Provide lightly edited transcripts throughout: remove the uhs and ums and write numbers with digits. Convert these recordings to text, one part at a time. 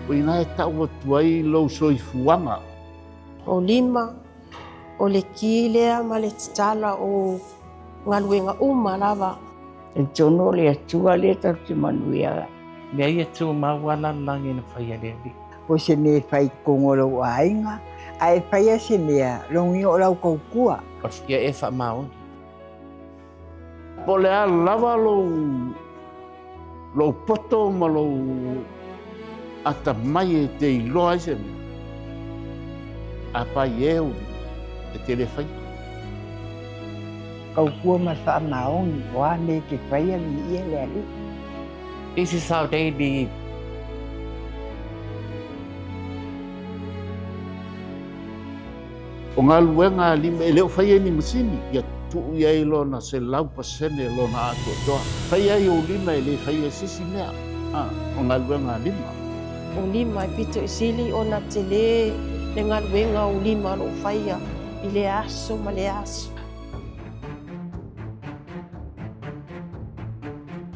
O ina e tau atu ai lou soifuaga. O lima, o le ki lea ma le tatala o galuega uma lava. Talitonu o le Atua lea tatou te manuia ai. Mea ia tumau a lalolagi na faia e le Alii. Po se mea e fai i totonu o lou aiga, a e faia se mea, logia o lau tautua. Ia e faamaoni. Po o le a lava lou lou poto ma lou atamai e te iloa ai se mea, a pai e ou e te le faia. Tautua ma le faamaoni, o a mea e te faia, viia le Alii. This is how they live. O galuega a lima, e le o faia i ni masini, ia tuu i ai lona 100% lona atoatoa. Fai ai ou lima e le faia e se isi mea, a, o galuega a lima. O lima e pito i sili ona tele le galuega o lima o lo o faia i lea aso ma lea aso.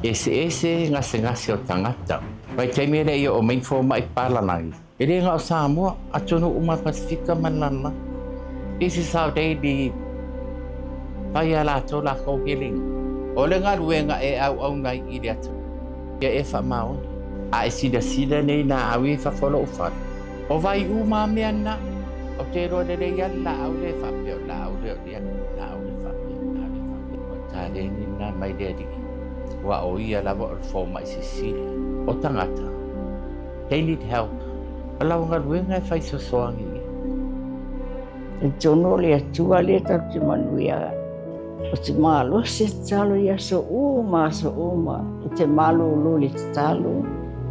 Eseese gasegase o tagata. Vaitaimi e le i oo mai ni fomai palalagi. E le na o Samoa, atunuu uma Pasefika ma le lalolagi. This is how they live. Fai a latou lakou helenga. O le galuega e auauna ai i le atunuu, ia e faamaoni. A e silasila nei laau ia i fafo o lou fale, o vai uma a mea na. Ou te iloa lelei lava le laau lea e faapea o le laau lea o lea, laau lea faapea, laau lea faapea. O le taleni lena mai le Alii, aua o Ia lava o le fomai sisili o tagata. They need help. O lau galuega e fai sosoagi ia. Talitonu o le Atua lea tatou te manuia ai. Ou te malosi e tatalo i aso uma aso uma. Ou te malolo i le tatalo,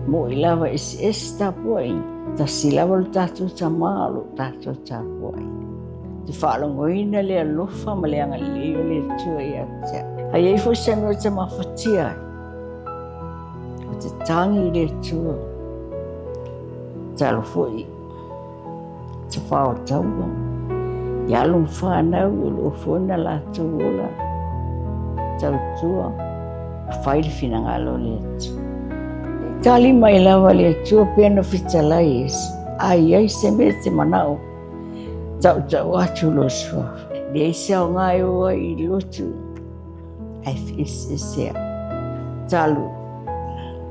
mo'i lava eseese tapuaiga, tasi lava lo tatou Tama o lo o tatou tapuai. Ou te faalogoina le alofa ma le agalelei o le Atua ia te au. A i ai foi se mea ou te mafatia ai, Ou te tagi i le Atua, tatalo foi te whao taua, i alo ma whanau o loo foi na latou ola, tautua, whai le finagalo o le Atua. Tali mai lava le Atua pea na fetalai Iesu, a i ai se mea e te manao, tautau atu lo suafa. Leai se aoga e o ai i lotu. Ae feeseeseai. Talu,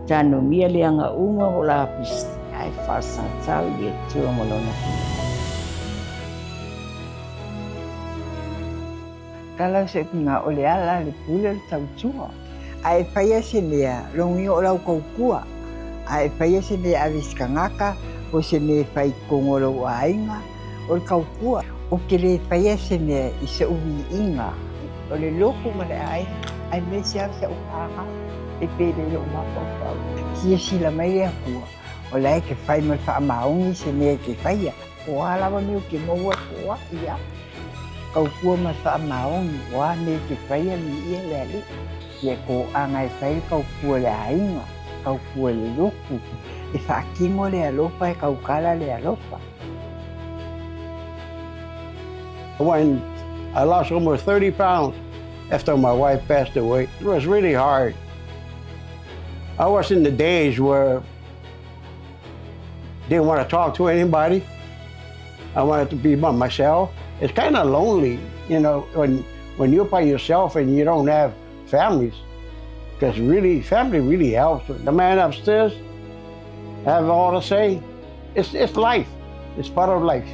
tanumia le aga uma o lapisi, ae faasagatau i le Atua ma Lona finagalo. Tala se uiga o le ala le pule o le tautua. A e faia se mea, logia o lau tautua. A e faia se mea e ave i se tagata, po o se mea e fai i totonu o lou aiga, o le tautua. Ou te le faia se mea i soʻu viiga. O le lotu ma le aiga, aemaise lava si au fanau e pele i lou mafaufau. Silasila mai le Atua, o la e te fai ma le faamaoni se mea e te faia. O a lava mea ou te maua atu ai, ia. Tautua ma le faamaoni, o a mea e te faia, viia le Alii. Ia toaga e fai le tautua i le aiga, tautua i le lotu, e faatino le alofa, e tautala le alofa. When I lost almost 30 pounds after my wife passed away, it was really hard. I was in the days where didn't want to talk to anybody. I wanted to be by myself. It's kind of lonely, you know, when when you're by yourself and you don't have families. Because really, family really helps. The man upstairs have all to say. It's, it's life. It's part of life.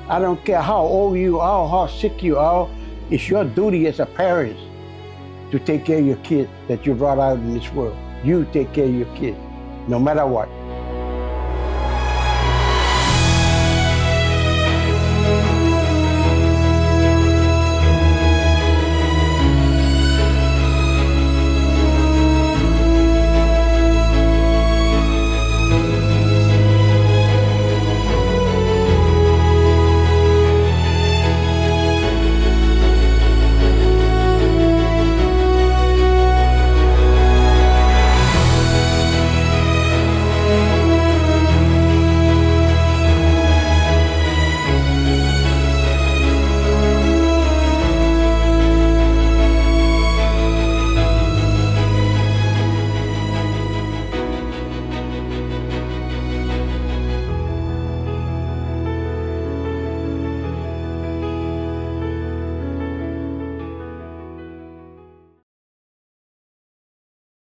I don't care how old you are, how sick you are. It's your duty as a parent to take care of your kids that you brought out in this world. You take care of your kids, no matter what.